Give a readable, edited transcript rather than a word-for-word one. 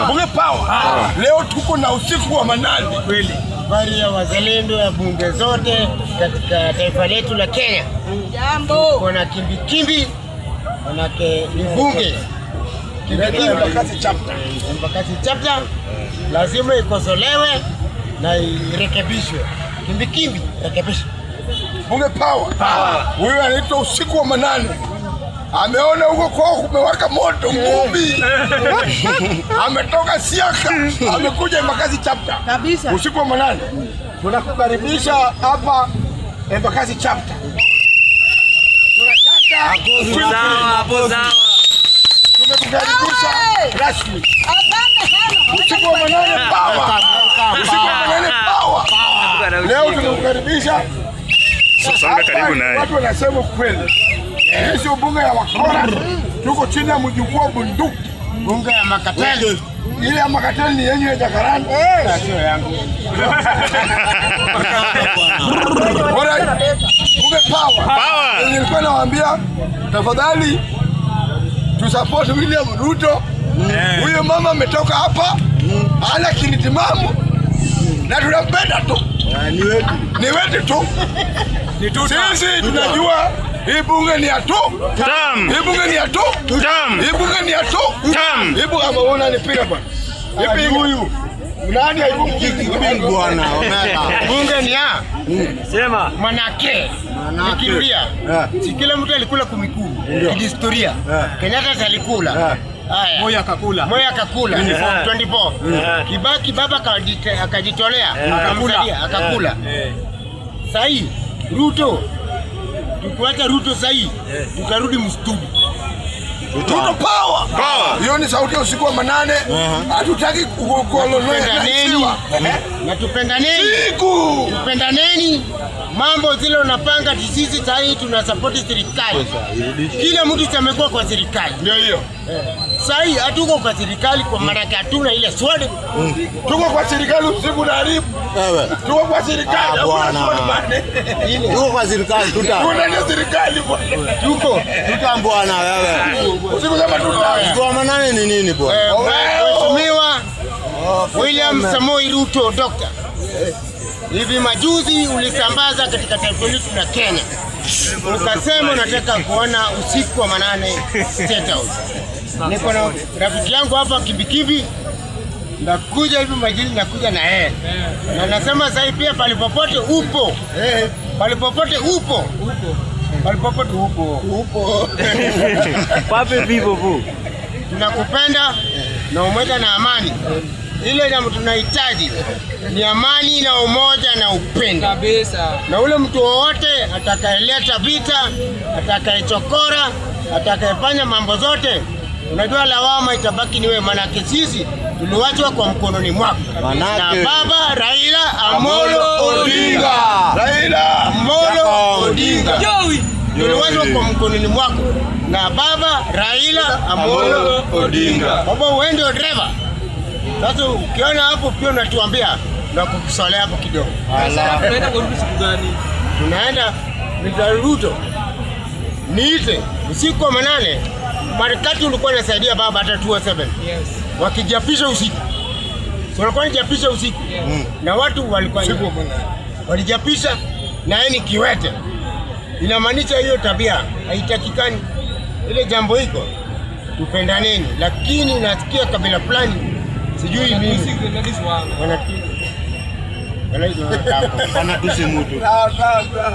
Bunge power. Leo tuko na usiku wa manane. Kweli. Habari ya wazalendo ya bunge zote katika taifa letu la Kenya. Jambo. Kuna kimbikimbi, manake ni bunge Inaitwa Embakasi chapter. Embakasi chapter lazima ikosolewe na irekebishwe. Kimbikimbi rekebishwe. Bunge power. Huyu anaitwa usiku wa manane. Ameona huko kwao kumewaka moto ngumi. Ametoka Siaka, amekuja Embakasi chapter. Kabisa. Usiku wa manane. Tunakukaribisha hapa Embakasi chapter. Tunataka Hapo sawa. Tumekukaribisha rasmi. Asante sana. Usiku wa manane power. Usiku wa manane power. Leo tumekukaribisha. Songa karibu naye. Watu wanasema kweli. Hii sio bunge ya wakora. Tuko chini ya mjukuu wa bunduki. Bunge ya makateli. Ile ya makateli ni yenyu ya Jacaranda. Sio yangu. Alright. Bunge power. Power. Nilikuwa nawaambia tafadhali tu support William Ruto. Huyo mama ametoka hapa, hana akili timamu na tunampenda tu. Ni wetu. Ni wetu tu. Sisi tunajua hii bunge ni ya tu. Tam. Hii bunge ni ya tu. Tam. Hii bunge ni ya tu. Tam. Hii bunge ama wewe unanipiga bwana. Ipi huyu? Nani aibu Bwana, omera. Bunge ni ya Sema. manake. Nikirudia. Si kila mtu alikula 10,000. Kihistoria. Kenyatta alikula. Haya. Moi akakula. Moi akakula 24. Kibaki baba akajitolea akamsaidia akakula. Sahi Ruto, tukiwacha Ruto sahi tutarudi msituni. Ruto power. Power. Hiyo ni sauti ya usiku wa manane. Hatutaki Tupendaneni kukoloniwa. na tupendaneni, Siku. tupendaneni. Mambo zile unapanga, sisi sahi tunasapoti serikali. Kila mtu amekuwa kwa serikali. Ndio hiyo. Sahi hatuko kwa serikali kwa maana hatuna ile swali. Tuko kwa serikali usiku na haribu. Wewe. Tuko kwa serikali. Ah, Hakuna bwana. swali bwana. Tuko kwa serikali tuta. Tuko ndani ya serikali bwana. Tuko Tuta bwana wewe. Usiku sema tuta. Usiku wa manane ni nini bwana? Mheshimiwa William Samoei Ruto Doctor, hivi majuzi ulisambaza katika taifa letu la Kenya, ukasema unataka kuona usiku wa manane State House. Niko na rafiki yangu hapa Kibikibi, nakuja hivi majuzi, nakuja na yeye na nasema sasa pia palipopote upo, palipopote upo, palipopote upo, upo. Pape vivo vu. Tunakupenda na umoja na amani. Ile jambo tunahitaji ni amani na umoja na upendo Kabisa. na ule mtu wowote atakayeleta vita, atakayechokora, atakayefanya mambo zote, unajua lawama itabaki ni wewe, manake sisi tuliwachwa kwa mkononi mwako Manake- na baba Raila Amolo Odinga. Raila. Amolo Odinga Joey. tuliwachwa kwa mkononi mwako na baba Raila Amolo Odinga. Baba, wewe ndio dereva. Sasa ukiona hapo pia unatuambia na kukusolea hapo kidogo. Tunaenda kwa Ruto siku gani? Tunaenda Mr. Ruto, niite usiku wa manane. Marekati ulikuwa unasaidia baba hata 207 Yes. wakijiapisha usiku, so walikuwa wanajiapisha usiku na watu walikuwa Usiku wa manane. walijiapisha na yeye ni kiwete. Inamaanisha hiyo tabia haitakikani. Ile jambo iko tupendaneni, lakini nasikia kabila fulani sijui mimi Wanatusi wangu. wanatusi Wanatusi mtu. Sawa, sawa, sawa.